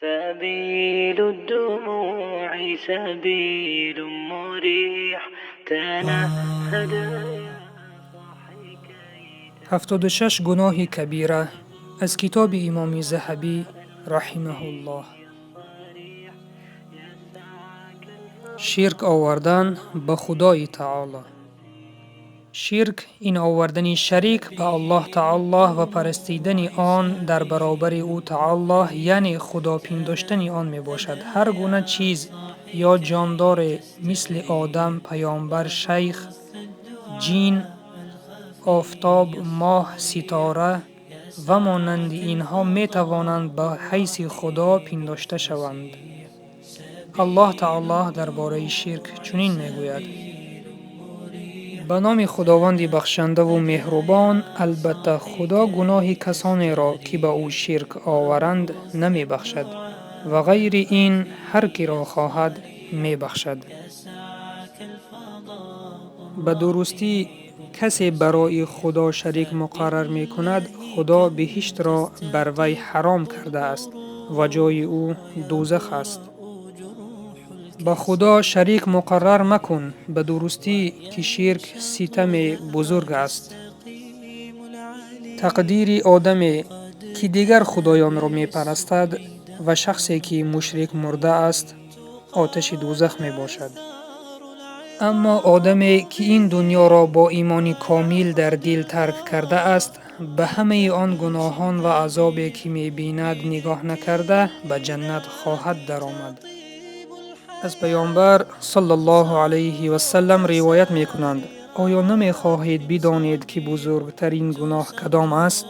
سبيل الدموع سبيل مريح تنهد يا صاحي كي 76 гуноҳи кабира аз китоби Имоми Заҳабӣ раҳимаҳуллоҳ. Ширк овардан ба Худои Таоло. Ширк ин овардани шарик ба Аллоҳ Таоло ва парастидани он дар баробари ӯ Таоло, яъне худо пиндоштани он мебошад. Ҳар гуна чиз ё ҷондоре мисли одам, паёмбар, шайх, ҷин, офтоб, моҳ, ситора ва монанди инҳо метавонанд ба ҳайси худо пиндошта шаванд. Аллоҳ Таоло дар бораи ширк чунин мегӯяд: ба номи Худованди бахшандаву меҳрубон. Албатта, Худо гуноҳи касонеро, ки ба ӯ ширк оваранд, намебахшад ва ғайри ин ҳар киро хоҳад, мебахшад. Ба дурустӣ, касе барои Худо шарик муқаррар мекунад, Худо биҳиштро бар вай ҳаром кардааст ва ҷои ӯ дӯзах аст. Ба Худо шарик муқаррар макун, ба дурустӣ, ки ширк ситаме бузург аст. Тақдири одаме, ки дигар худоёнро мепарастад, ва шахсе, ки мушрик мурдааст, оташи дӯзах мебошад. Аммо одаме, ки ин дунёро бо имони комил дар дил тарк кардааст, ба ҳамаи он гуноҳон ва азобе, ки мебинад, нигоҳ накарда, ба ҷаннат хоҳад даромад. Аз Паёмбар саллаллоҳу алайҳи васаллам ривоят мекунанд: оё намехоҳед бидонед, ки бузургтарин гуноҳ кадом аст?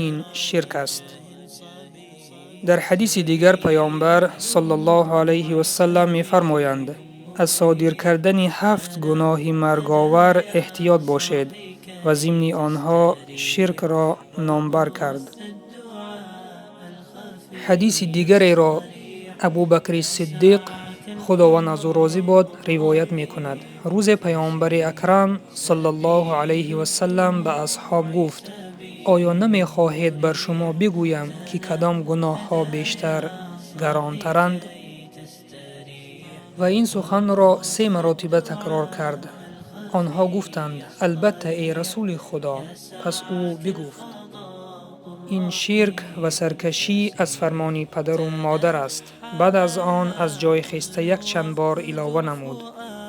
Ин ширк аст. Дар ҳадиси дигар Паёмбар саллаллоҳу алайҳи васаллам мефармоянд: аз содир кардани ҳафт гуноҳи марговар эҳтиёт бошед, ва зимни онҳо ширкро номбар кард. Ҳадиси дигареро Абубакри Сиддиқ, Худованд аз ӯ розӣ бод, ривоят мекунад: рӯзе Паёмбари Акрам саллаллоҳу алайҳи васаллам ба асҳоб гуфт: оё намехоҳед бар шумо бигӯям, ки кадом гуноҳҳо бештар гаронтаранд? Ва ин суханро се маротиба такрор кард. Онҳо гуфтанд: албатта, эй Расули Худо. Пас ӯ бигуфт: ин ширк ва саркашӣ аз фармони падару модар аст. Баъд аз он аз ҷой хеста якчанд бор илова намуд: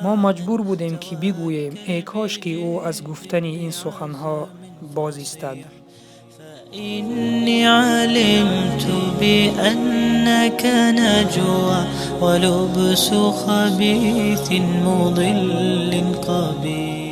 мо маҷбур будем, ки бигӯем: э кош ки ӯ аз гуфтани ин суханҳо боз истад. إني علمت بأنك نجوى ولبس خبيث مضل قبيح.